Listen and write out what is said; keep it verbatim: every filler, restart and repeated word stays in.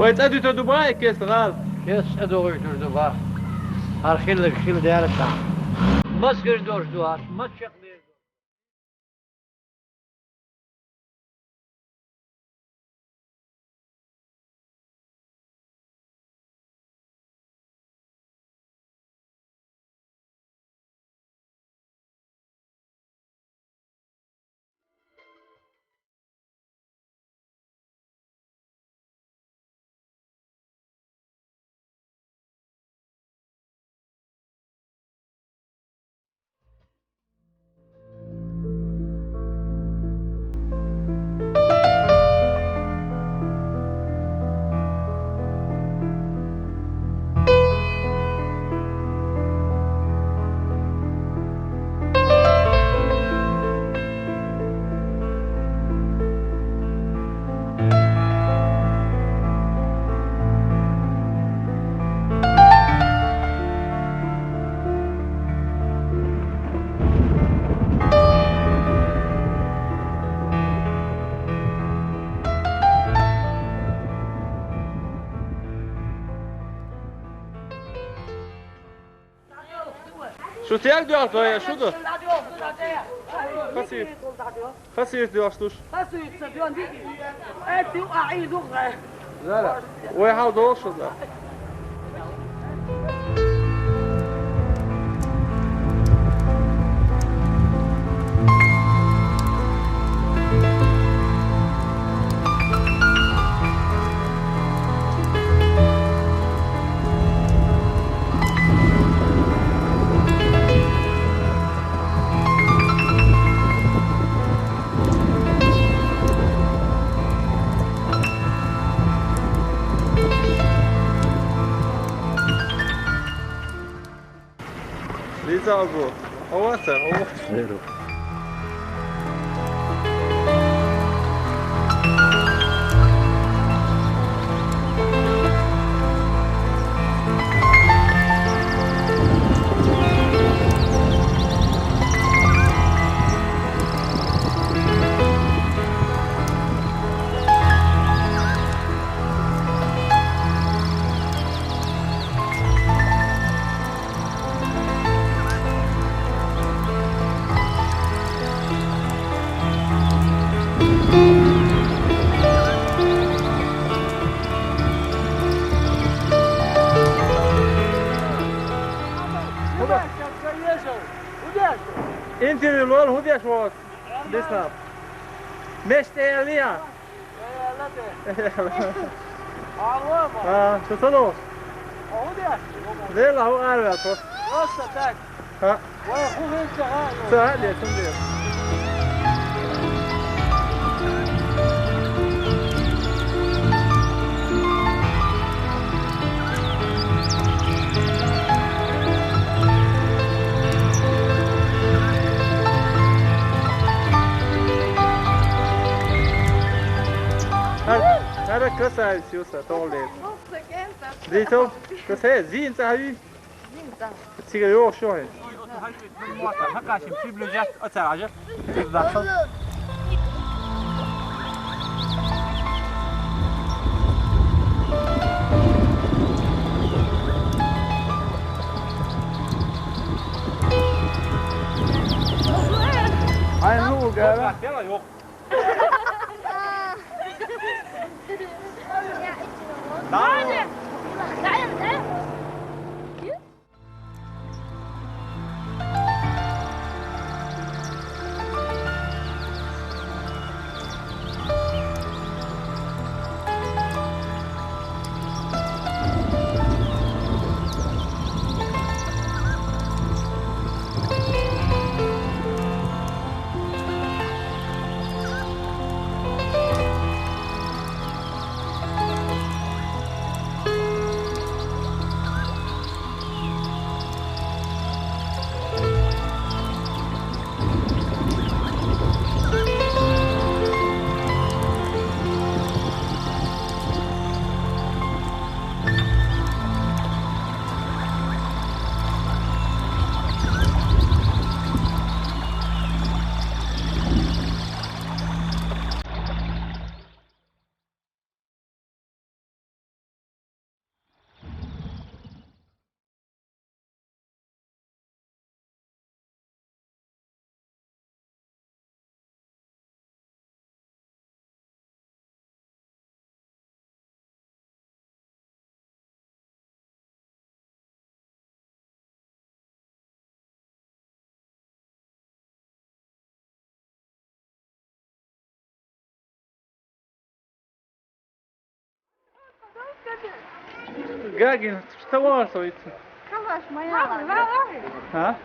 Вай цӀа дуьтур ду бах, кеста гӀала? Кеста цӀа догӀуьйтур ду бах. ХӀара хилларг хилла даьра тӀаккха. Мас хир долуш ду хӀара, мас чекхдер ду? Шу стенга доьлхуш ду, я шу ду? Хасийт. Хасийт доьлхуш ду шу. Вай хьал долуш ду. Дийца агу. Хьо вац, хьо вац. Интервью лол, хӀун деш воцу? Дисна. Мешта эллиа? А, шу ца ло? Лела, хӀун араваьлла тхо? Ха. Ца хаьа, цундела. ХӀара, хӀара красавица ю сан, тӀе лела. Дийцал, красавица, зийна цӀа хьан вий? Цига йогӀуш ю хьуна. Хьайна хӀун ву гара? Гагин, что вас ведь? Калаш, моя. А?